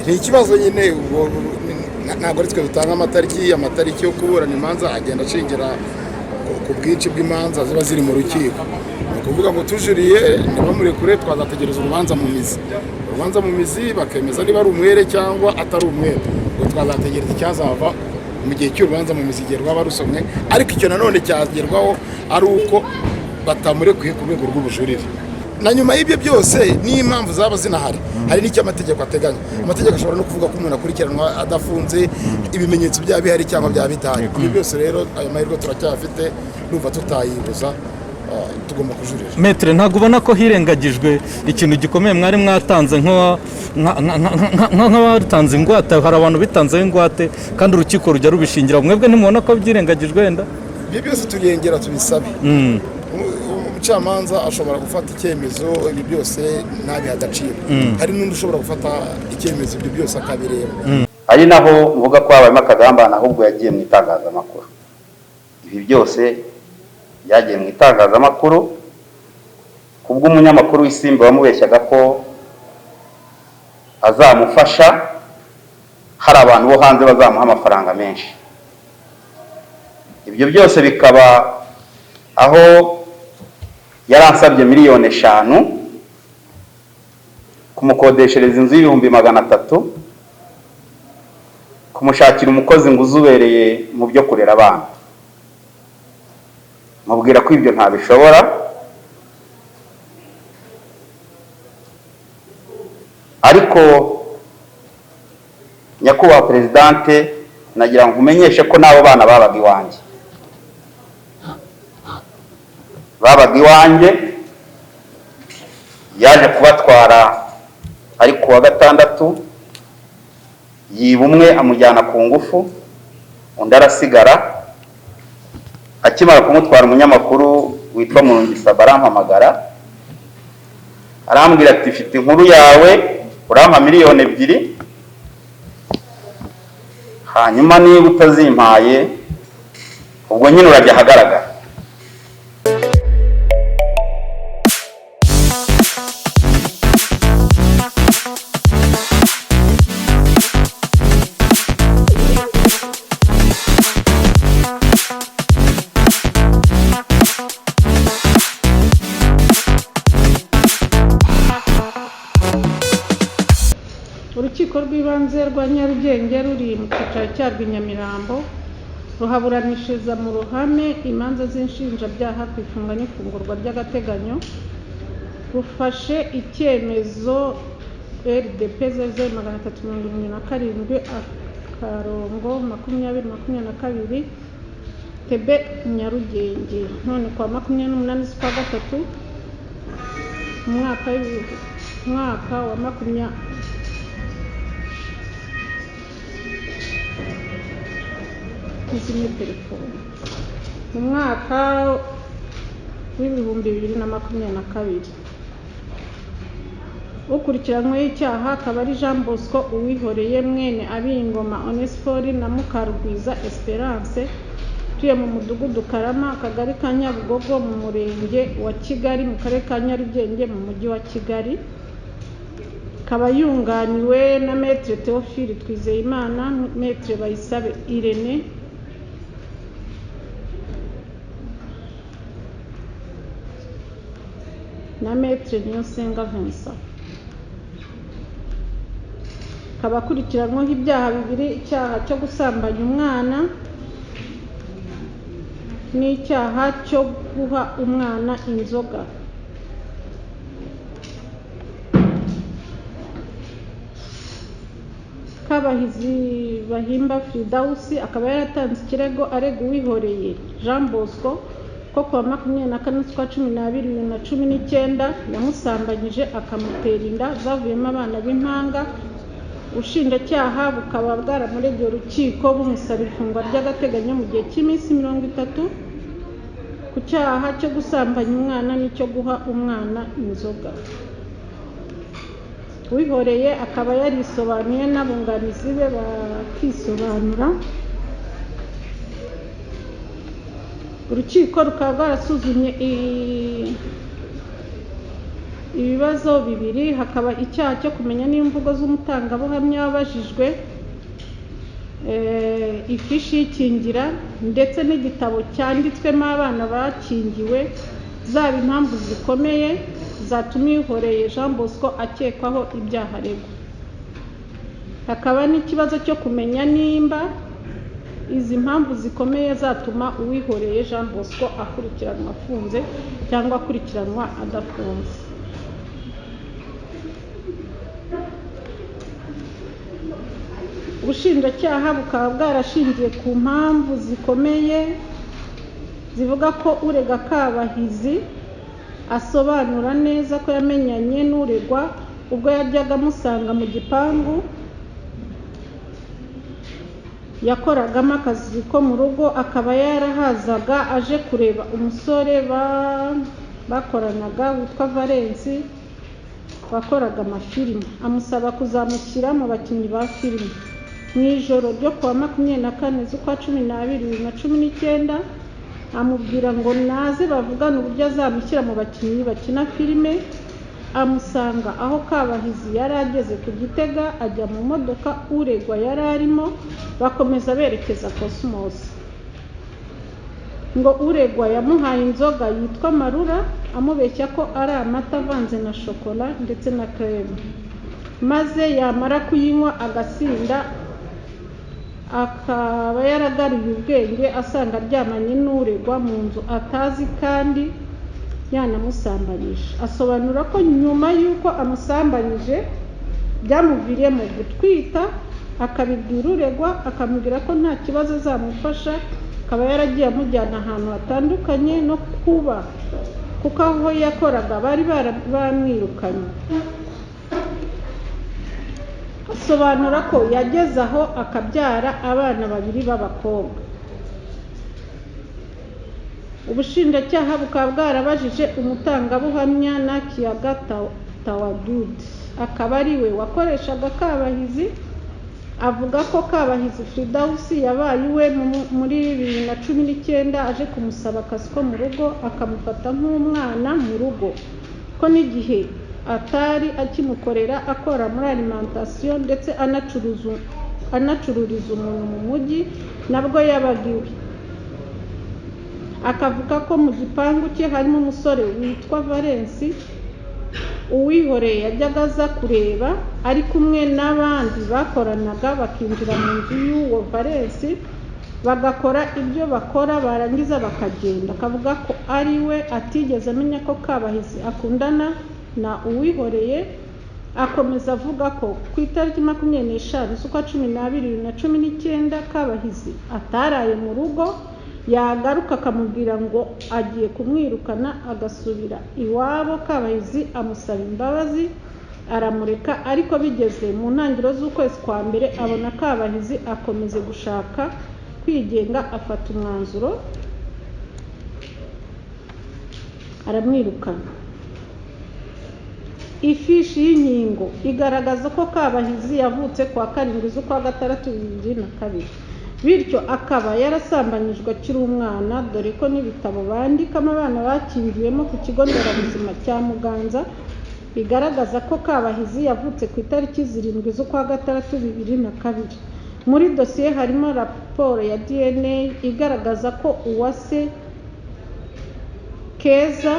Ni ikibazo nyine, ntabwo ari twe dutanga amatariki. Amatariki yo kuburana imanza agenda ashingira ku bwinshi bw'imanza ziba ziri mu rukiko. Ni ukuvuga ngo tujuriye ntibamurekure, twazategereza urubanza mu mizi. Urubanza mu mizi bakemeza niba ari umwere cyangwa atari umwere, ngo twazategereza icyazava mu gihe cy'urubanza mu mizi, igihe rwaba rusomwe. Ariko icyo nanone cyagerwaho ari uko batamurekuye ku rwego rw'ubujurire. Na nyuma y'ibyo byose, n'iyo impamvu zaba zinahari, hari n'icyo amategeko ateganya. Amategeko ashobora no kuvuga ko umuntu akurikiranwa adafunze, ibimenyetso byaba bihari cyangwa byaba bidahari. Ibyo byose rero, ayo mahirwe turacyafite, numva tutayibuza, tugomba kujurira. Maître, ntabwo ubona ko hirengagijwe ikintu gikomeye mwari mwatanze nk'abatanze ingwate? Hari abantu bitanzeho ingwate kandi urukiko rujya rubishingira. Mwebwe ntimubona ko byirengagijwe wenda? Ibyo byose turengera tubisabe. Umucamanza ashobora gufata icyemezo ibi byose ntabihe agaciro, hari n'undi ushobora gufata icyemezo ibyo byose akabireba. Ari naho mvuga ko habayemo akagambane, ahubwo yagiye mu itangazamakuru. Ibi byose byagiye mu itangazamakuru kubw'umunyamakuru w'Isimbi wamubeshyaga ko azamufasha, hari abantu bo hanze bazamuha amafaranga menshi. Ibyo byose bikaba aho yaransabye 5 miliyoni kumukodeshereza inzu y'300,000, kumushakira umukozi ngo uzubereye mu byo kurera abana. Mubwira ko ibyo ntabishobora. Ariko nyakubahwa présidente, nagira ngo umenyeshe ko n'abo bana babaga iwanjye, babaga iwanjye. Yaje kubatwara ari ku wa gatandatu, yiba umwe amujyana ku ngufu, undi arasigara. Akimara kumutwara, umunyamakuru witwa Murungisaba arampamagara, arambwira ati: "Mfite inkuru yawe, urampa 2 miliyoni, hanyuma niba utazimpaye ubwo nyine urajya ahagaragara." Urukiko rw'Ibanze rwa Nyarugenge ruri mu cyicaro cyarwo i Nyamirambo ruhaburanishiriza mu ruhame imanza z'inshinjabyaha ku ifunga n'ifungurwa ry'agateganyo. Rufashe icyemezo RDP 00 377-2022 TB Nyarugenge, none kuwa 28 z'ukwa gatatu mu mwaka wa makumyabiri izimye telefone, mu mwaka w'2022. Ukurikiranyweho icyaha akaba ari Jean Bosco Uwihoreye, mwene Abingoma Onesphore na Mukarugwiza Esperance, utuye mu Mudugudu Karama, Akagari ka Nyabugogo, mu Murenge wa Kigali, mu Karere ka Nyarugenge, mu Mujyi wa Kigali. Akaba yunganiwe na Maître Théophile Twizeyimana, Maître Bayisabe Irene na Maître Niyonsenga Vincent. Akaba akurikiranyweho ibyaha bibiri: icyaha cyo gusambanya umwana n'icyaha cyo guha umwana inzoga. Kabahizi Bahimba Fridawusi akaba yaratanze ikirego arega Uwihoreye Jean Bosco ko kuwa 24 z'ukwa 12 2019 yamusambanyije akamutera inda zavuyemo abana b'impanga. Ubushinjacyaha bukaba bwaramuregeye urukiko bumusaba ifungwa ry'agateganyo mu gihe cy'iminsi 30 ku cyaha cyo gusambanya umwana n'icyo guha umwana inzoga. Uwihoreye akaba yarisobanuye n'abunganizi be bakisobanura. Urukiko rukaba rwarasuzumye ibibazo bibiri, hakaba icyaha cyo kumenya n'imvugo z'umutangabuhamya wabajijwe, ifishi y'ikingira ndetse n'igitabo cyanditswemo abana bakingiwe, zaba impamvu zikomeye zatuma Uwihoreye Jean Bosco akekwaho ibyaha aregwa. Hakaba n'ikibazo cyo kumenya nimba izi mpamvu zikomeye zatuma Uwihoreye Jean Bosco akurikiranwa afunze cyangwa akurikiranwa adafunze. Ubushinjacyaha bukaba bwarashingiye ku mpamvu zikomeye zivuga ko urega Kabahizi asobanura neza ko yamenyanye n'uregwa ubwo yajyaga amusanga mu gipangu yakoragamo akazi ko mu rugo, akaba yarahazaga aje kureba umusore bakoranaga witwa Valensi wakoraga amafilime, amusaba kuzamushyira mu bakinnyi ba filime. Mu ijoro ryo kuwa 24 z'ukwa 12 2019 amubwira ngo naze bavugane uburyo azamushyira mu bakinnyi bakina filime, amusanga aho Kabahizi yari ageze ku Gitega, ajya mu modoka uregwa yari arimo, bakomeza berekeza Cosmos. Ngo uregwa yamuhaye inzoga yitwa Marura, amubeshya ko ari amata avanze na shokora ndetse na creme, maze yamara kuyinywa agasinda, akaba yaragaruye ubwenge asanga aryamanye n'uregwa mu nzu atazi kandi yanamusambanyije. Asobanura ko nyuma y'uko amusambanyije byamuviriyemo gutwita, akabibwira uregwa akamubwira ko nta kibazo azamufasha, akaba yaragiye amujyana ahantu hatandukanye no kuba kuko aho yakoraga bari bamwirukanye. Asobanura ko yageze aho akabyara abana babiri b'abakobwa. Ubushinjacyaha bukaba bwarabajije umutangabuhamya Nakiyaga Tawadudi, akaba ari we wakoreshaga Kabahizi, avuga ko Kabahizi Fridausi yabaye iwe muri 2019 aje kumusaba akazi ko mu rugo, akamufata nk'umwana mu rugo, ko n'igihe atari akimukorera akora muri alimentation ndetse anacururiza umuntu mu mujyi nabwo yabaga iwe. Akavuga ko mu gipangu cye harimo umusore witwa Valensi Uwihoreye yajyaga aza kureba ari kumwe n'abandi bakoranaga, bakinjira mu nzu y'uwo Valensi bagakora ibyo bakora barangiza bakagenda. Akavuga ko ari we atigeze amenya ko Kabahizi akundana na Uwihoreye. Akomeza avuga ko ku itariki 25 z'ukwa 12 2019 Kabahizi ataraye mu rugo, yagaruka akamubwira ngo agiye kumwirukana agasubira iwabo. Kabahizi amusaba imbabazi aramureka, ariko bigeze mu ntangiriro z'ukwezi kwa mbere abona Kabahizi akomeze gushaka kwigenga, afata umwanzuro aramwirukana. Ifishi y'inkingo igaragaza ko Kabahizi yavutse kuwa 7 z'ukwa 6 2002, bityo akaba yarasambanyijwe akiri umwana, dore ko n'ibitabo bandikamo abana bakingiwemo ku kigo nderabuzima cya Muganza bigaragaza ko Kabahizi yavutse ku itariki 7 z'ukwa 6 2002. Muri dosiye harimo raporo ya DNA igaragaza ko Uwase Keza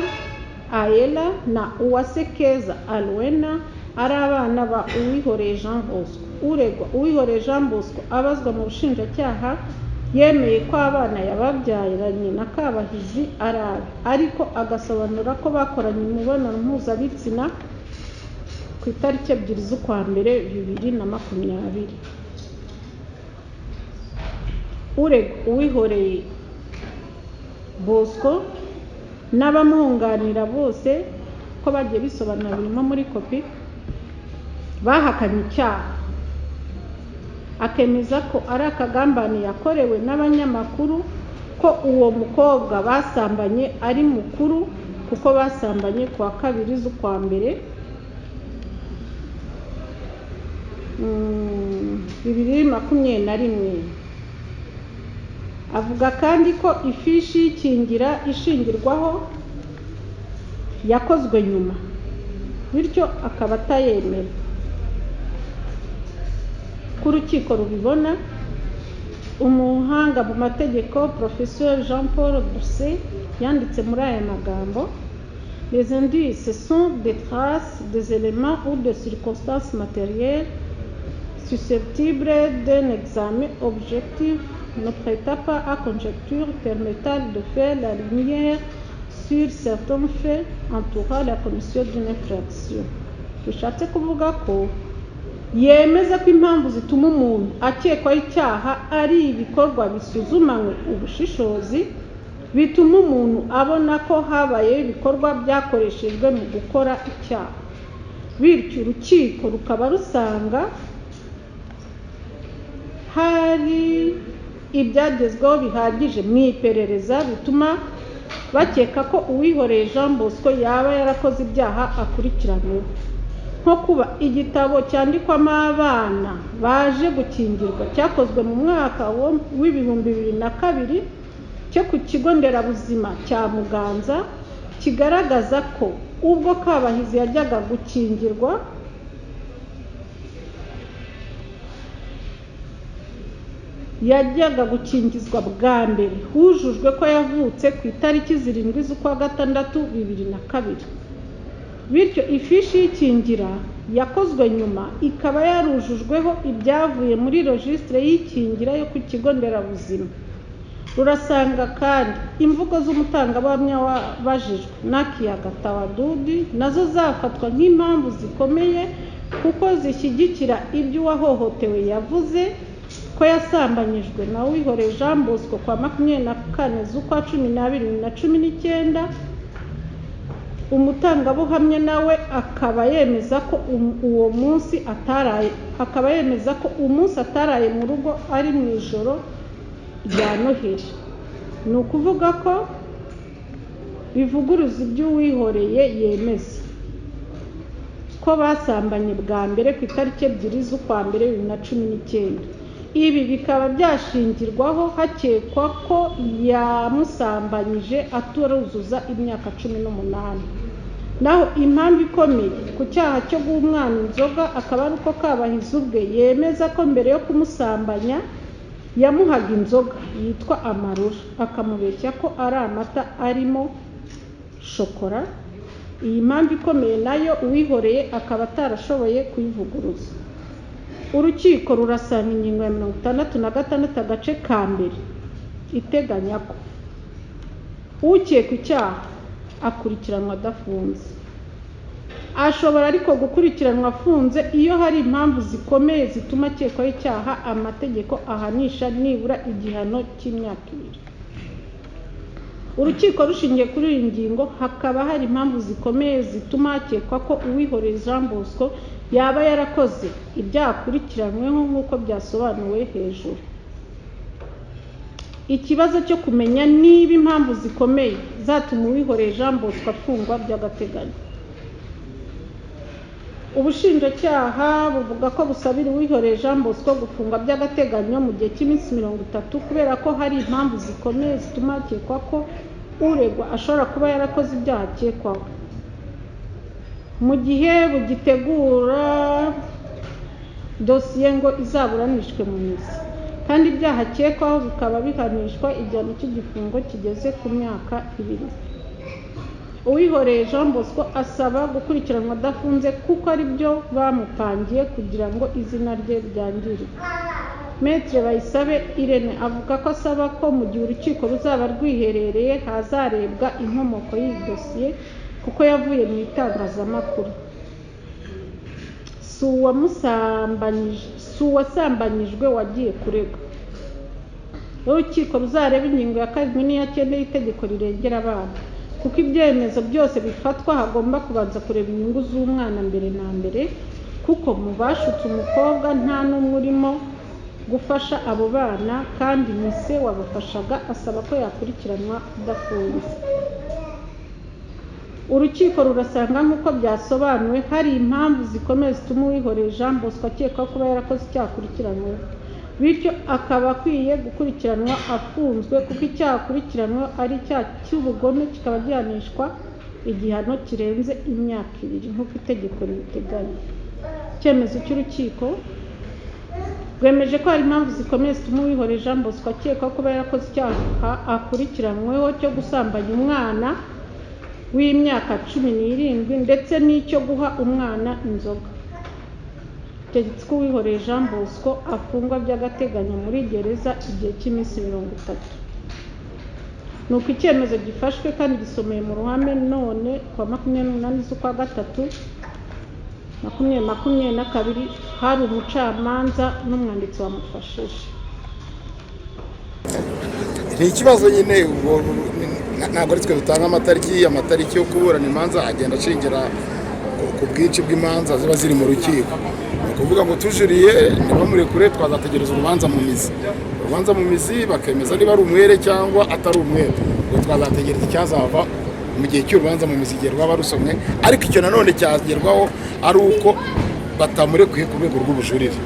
Ayela na Uwase Keza Alwena ari abana ba Uwihoreye Jean Bosco. Uregwa Uwihoreye Jean Bosco abazwa mu bushinjacyaha yemeye ko abana yababyaranye na Kabahizi ari abe, ariko agasobanura ko bakoranye imibonano mpuzabitsina ku itariki 2 z'ukwa mbere 2020. Uregwa Uwihoreye Bosco n'abamwunganira bose ko bagiye bisobanura birimo muri kopi, bahakanye icyaha, akemeza ko ari akagambane yakorewe n'abanyamakuru, ko uwo mukobwa basambanye ari mukuru kuko basambanye kuwa 2 z'ukwa mbere 2021. Avuga kandi ko ifishi y'ikingira ishingirwaho yakozwe nyuma. bityo akaba atayemera. Ko urukiko rubibona, umuhanga mu mategeko Professeur Jean Paul Doucet yanditse muri aya magambo: Les indices sont des traces, des éléments ou des circonstances matérielles susceptibles d'un examen objectif, ne prêtant pas à conjecture, permettant de faire la lumière sur certains faits entourant la commission d'une infraction. Bishatse kuvuga ko yemeza ko impamvu zituma umuntu akekwaho icyaha ari ibikorwa bisuzumanywe ubushishozi, bituma umuntu abona ko habayeho ibikorwa byakoreshejwe mu gukora icyaha, bityo urukiko rukaba rusanga hari ibyagezweho bihagije mu iperereza bituma bakeka ko Uwihoreye Jean Bosco yaba yarakoze ibyaha akurikiranyweho, nko kuba igitabo cyandikwamo abana baje gukingirwa cyakozwe mu mwaka w'2002 cyo ku kigo nderabuzima cya Muganza, kigaragaza ko ubwo Kabahizi yajyaga gukingirwa yajyaga gukingizwa bwa mbere hujujwe ko yavutse ku itariki 7 z'ukwa gatandatu 2002, bityo ifishi y'ikingira yakozwe nyuma ikaba yarujujweho ibyavuye muri registre y'ikingira yo ku kigo nderabuzima. Rurasanga kandi imvugo z'umutangabuhamya wabajijwe Nakiyaga Tawadudi nazo zafatwa nk'impamvu zikomeye kuko zishyigikira ibyo uwahohotewe yavuze ko yasambanyijwe na Uwihoreye Jean Bosco kwa 24 z'ukwa 12 2019. Umutangabuhamya nawe akaba yemeza ko uwo munsi ataraye umunsi ataraye mu rugo ari mu ijoro rya Noheli. Ni ukuvuga ko bivuguruza ibyo Uwihoreye yemeza ko basambanye bwa mbere ku itariki 2 z'ukwa mbere 2019. Ibi bikaba byashingirwaho hakekwa ko yamusambanyije ataruzuza imyaka 18. Naho impamvu ikomeye ku cyaha cyo guha umwana inzoga akaba ari uko Kabahizi ubwe yemeza ko mbere yo kumusambanya yamuhaga inzoga yitwa amarura, akamubeshya ko ari amata arimo shokora. Iyi mpamvu ikomeye nayo Uwihoreye akaba atarashoboye kuyivuguruza. Urukiko rurasanga ingingo ya 66 agace ka mbere iteganya ko ukekwa icyaha akurikiranwa adafunze, ashobora ariko gukurikiranwa afunze iyo hari impamvu zikomeye zituma akekwaho icyaha amategeko ahanisha nibura igihano cy'imyaka 2. Urukiko rushingiye kuri iyi ngingo hakaba hari impamvu zikomeye zituma hakekwa ko Uwihoreye Jean Bosco yaba yarakoze ibyaha akurikiranyweho nk'uko byasobanuwe hejuru. Ikibazo cyo kumenya niba impamvu zikomeye zatuma Uwihoreye Jean Bosco afungwa by'agateganyo. Ubushinjacyaha buvuga ko busabira Uwihoreye Jean Bosco gufungwa by'agateganyo mu gihe cy'iminsi 30 kubera ko hari impamvu zikomeye zituma hakekwa ko uregwa ashobora kuba yarakoze ibyaha akekwaho. Mu gihe bugitegura dosiye ngo izaburanishwe mu mizi, kandi ibyaha akekwaho bikaba bihanishwa igihano cy'igifungo kigeze ku myaka 2. Uwihoreye Jean Bosco asaba gukurikiranwa adafunze kuko ari byo bamupangiye kugira ngo izina rye ryangirike. Maître Bayisabe Irene avuga ko asaba ko mu gihe urukiko ruzaba rwiherereye hazarebwa inkomoko y'iyi dosiye kuko yavuye mu itangazamakuru. Si uwasambanyijwe wagiye kurega. Urukiko ruzareba ingingo ya 7 n'iya 9 y'itegeko rirengera abana, kuko ibyemezo byose bifatwa hagomba kubanza kureba inyungu z'umwana mbere na mbere, kuko mu bashutse umukobwa nta n'umwe urimo gufasha abo bana, kandi ni se wabafashaga, asaba ko yakurikiranwa adafunze. Urukiko rurasanga nk'uko byasobanuwe hari impamvu zikomeye zituma Uwihoreye Jean Bosco akekwaho kuba yarakoze icyaha akurikiranyweho, bityo akaba akwiye gukurikiranwa afunzwe kuko icyaha akurikiranyweho ari icyaha cy'ubugome kikaba gihanishwa Igihano kirenze imyaka 2 nk'uko itegeko ribiteganya. Icyemezo cy'urukiko rwemeje ko hari impamvu zikomeye zituma Uwihoreye Jean Bosco akekwa kuba yarakoze icyaha akurikiranyweho cyo gusambanya umwana w'imyaka 17 ndetse n'icyo guha umwana inzoga. Tegetse ko Uwihoreye Jean Bosco afungwa by'agateganyo muri gereza igihe cy'iminsi 30. Nuko icyemezo gifashwe kandi gisomeye mu ruhame none kuwa 28 z'ukwa gatatu 2022, hari umucamanza n'umwanditsi wamufashije. Ni ikibazo nyine, ubwo ntabwo ari twe dutanga amatariki. Amatariki yo kuburana imanza agenda ashingira ku bwinshi bw'imanza ziba ziri mu rukiko. Ni ukuvuga ngo tujuriye ntibamurekure, twazategereza urubanza mu mizi. Urubanza mu mizi bakemeza niba ari umwere cyangwa atari umwere. Ubwo twazategereza icyazava mu gihe cy'urubanza mu mizi, igihe rwaba rusomwe. Ariko icyo nanone cyagerwaho ari uko batamurekuye ku rwego rw'ubujurire.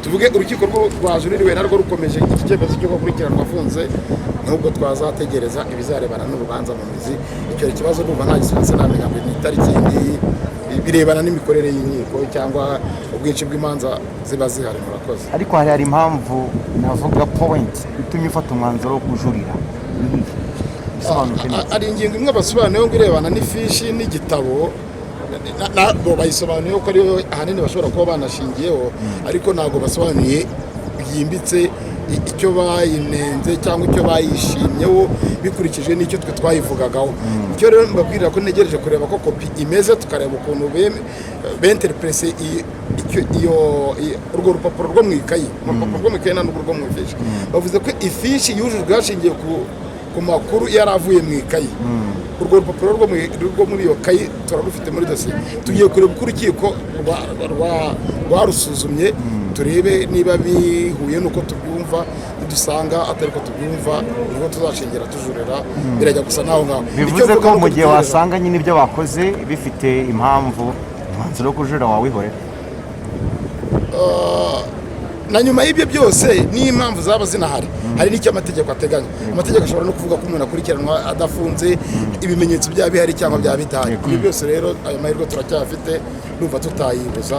Tuvuge urukiko rwajuririwe narwo rukomeje iki cyemezo cyo gukurikiranwa afunze, nubwo twazategereza ibizarebana n'urubanza mu mizi. Icyo kibazo ndumva nta gisubizo, sinamenya ngo ni itariki iyi, birebana n'imikorere y'inkiko cyangwa ubwinshi bw'imanza ziba zihari. Murakoze. Ariko hari impamvu, navuga point itumye ufata umwanzuro wo kujurira. Bisobanuke neza. Hari ingingo imwe basobanuye ngo irebana n'ifishi n'igitabo, bo bayisobanuye ko ariyo ahanini bashobora kuba banashingiyeho, ariko ntabwo basobanuye byimbitse icyo bayinenze cyangwa icyo bayishimyeho bikurikije n'icyo twe twayivugagaho. Icyo rero mbabwirira ko ntegereje kureba ko kopi imeze, tukareba ukuntu benterprese iyo urwo rupapuro rwo mu ikayi, urupapuro rwo mu ikayi nta n'urwo rwo mu ifishi. Bavuze ko ifishi yujujwe hashingiwe ku makuru yari avuye mu ikayi. Urwo rupapuro rwo muri iyo kayi turarufite muri dosiye. Tugiye kureba uko urukiko rwarusuzumye, turebe niba bihuye n'uko tubyumva. Nidusanga atari ko tubyumva, nibwo tuzashingira tujurira. Birajya gusa n'aho ngaho. Icyo Bivuze mvuga ko ni uko mu gihe dutegereza. wasanga nyine ibyo bakoze bifite impamvu, umwanzuro wo kujurira wawihorera? Na nyuma y'ibyo byose, n'iyo impamvu zaba zinahari, hari n'icyo amategeko ateganya. Amategeko ashobora no kuvuga ko umuntu akurikiranwa adafunze, ibimenyetso byaba bihari cyangwa byaba bidahari. Ibi byose rero, ayo mahirwe turacyafite, numva tutayibuza,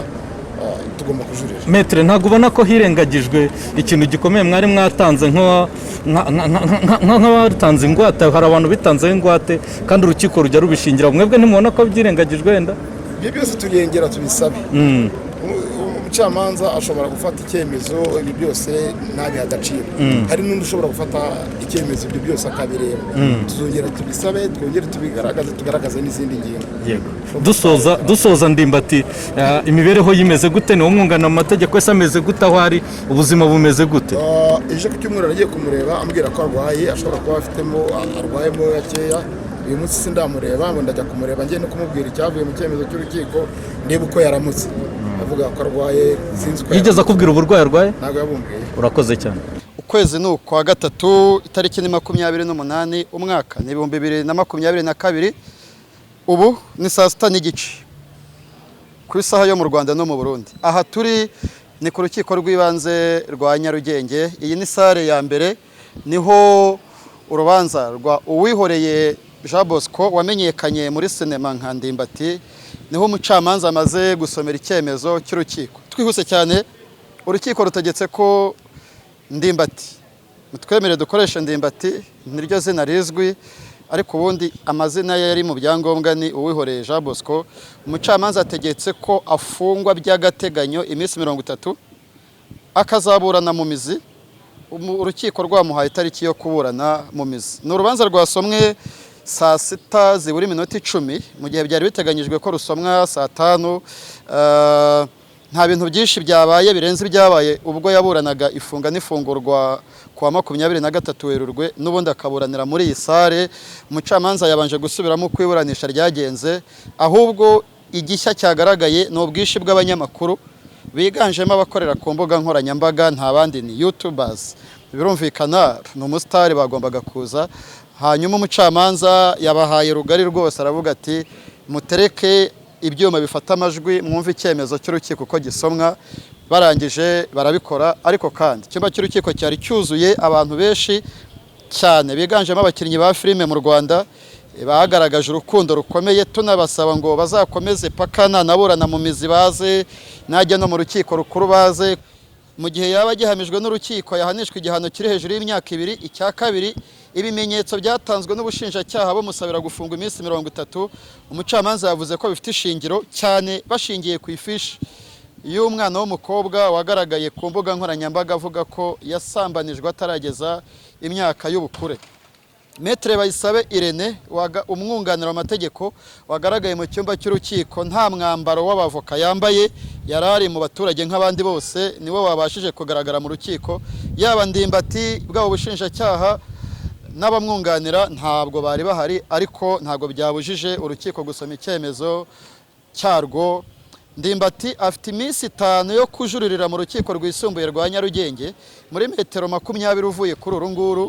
tugomba kujurira. Maître, ntabwo ubona ko hirengagijwe ikintu gikomeye mwari mwatanze nk'abatanze ingwate? Hari abantu bitanzeho ingwate kandi urukiko rujya rubishingira. Mwebwe ntimubona ko byirengagijwe wenda? Ibyo byose turengera tubisabe. Umucamanza ashobora gufata icyemezo ibi byose ntabihe agaciro, hari n'undi ushobora gufata icyemezo ibyo byose akabireba. Tuzongera tubisabe, twongere tubigaragaze, tugaragaze n'izindi ngingo. Yego. Dusoza, Ndimbati, imibereho yimeze gute? Ni umwunganira mu mategeko, ese ameze gute aho ari? Ubuzima bumeze gute? Ejo ku cyumweru nagiye kumureba, ambwira ko arwaye, ashobora kuba afitemo, arwayemo gakeya. Uyu munsi sindamureba, ngo ndajya kumureba ngiye no kumubwira icyavuye mu cyemezo cy'urukiko, ndebe uko yaramutse. Avuga ko arwaye, sinzi uko Yigeze yaramutse. akubwira uburwayi arwaye? Ntabwo yabumbwiye. Urakoze cyane. Ukwezi ni ukwa gatatu, itariki ni 28, umwaka ni 2022. Ubu ni saa 6:30 ku isaha yo mu Rwanda no mu Burundi. Aha turi ni ku rukiko rw'ibanze rwa Nyarugenge. Iyi ni salle ya mbere, niho urubanza rwa Uwihoreye Jean Bosco wamenyekanye muri sinema nka Ndimbati, niho umucamanza amaze gusomera icyemezo cy'urukiko. Twihuse cyane, urukiko rutegetse ko Ndimbati, mutwemere dukoreshe Ndimbati, niryo zina rizwi, ariko ubundi amazina ye yari mu byangombwa ni Uwihoreye Jean Bosco. Umucamanza ategetse ko afungwa by'agateganyo iminsi 30, akazaburana mu mizi. Urukiko rwamuhaye itariki yo kuburana mu mizi. Ni urubanza rwasomwe saa 6 zibura iminota 10, mu gihe byari biteganyijwe ko rusomwa saa 5. Nta bintu byinshi byabaye birenze ibyabaye ubwo yaburanaga ifunga n'ifungurwa ku wa 23 Werurwe, n'ubundi akaburanira muri iyi salle. Umucamanza yabanje gusubiramo uko iburanisha ryagenze, ahubwo igishya cyagaragaye ni ubwinshi bw'abanyamakuru biganjemo abakorera ku mbuga nkoranyambaga, nta bandi ni youtubers. Birumvikana ni umusitari, bagombaga kuza. Hanyuma umucamanza yabahaye rugari rwose, aravuga ati: "Mutereke ibyuma bifata amajwi, mwumve icyemezo cy'urukiko uko gisomwa." Barangije barabikora, ariko kandi icyumba cy'urukiko cyari cyuzuye abantu benshi cyane biganjemo abakinnyi ba filime mu Rwanda. Bagaragaje urukundo rukomeye, tunabasaba ngo bazakomeze paka nanaburana mu mizi baze, najya no mu rukiko rukuru baze. Mu gihe yaba agihamijwe n'urukiko yahanishwa igihano kiri hejuru y'imyaka 2. Icya kabiri, ibimenyetso byatanzwe n'ubushinjacyaha bumusabira gufungwa iminsi 30, umucamanza yavuze ko bifite ishingiro cyane bashingiye ku ifishi y'umwana w'umukobwa wagaragaye ku mbuga nkoranyambaga avuga ko yasambanijwe atarageza imyaka y'ubukure. Maître Bayisabe Irene, umwunganira mu mategeko, wagaragaye mu cyumba cy'urukiko nta mwambaro w'abavoka yambaye, yari ari mu baturage nk'abandi bose, niwe wabashije kugaragara mu rukiko. Yaba Ndimbati, bwaba ubushinjacyaha n'abamwunganira ntabwo bari bahari, ariko ntabwo byabujije urukiko gusoma icyemezo cyarwo. Ndimbati afite iminsi 5 yo kujuririra mu rukiko rwisumbuye rwa Nyarugenge, muri metero 20 uvuye kuri uru nguru.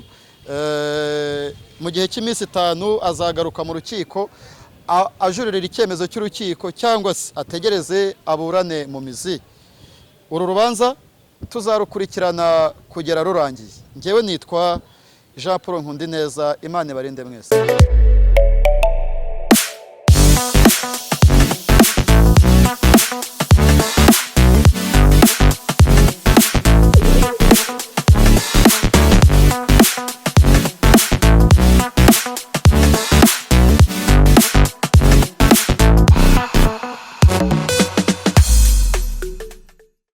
Mu gihe cy'iminsi 5 azagaruka mu rukiko ajuririra icyemezo cy'urukiko, cyangwa se ategereze aburane mu mizi. Uru rubanza tuzarukurikirana kugera rurangiye. Njyewe nitwa Jean Paul Nkundineza, Imana ibarinde mwese.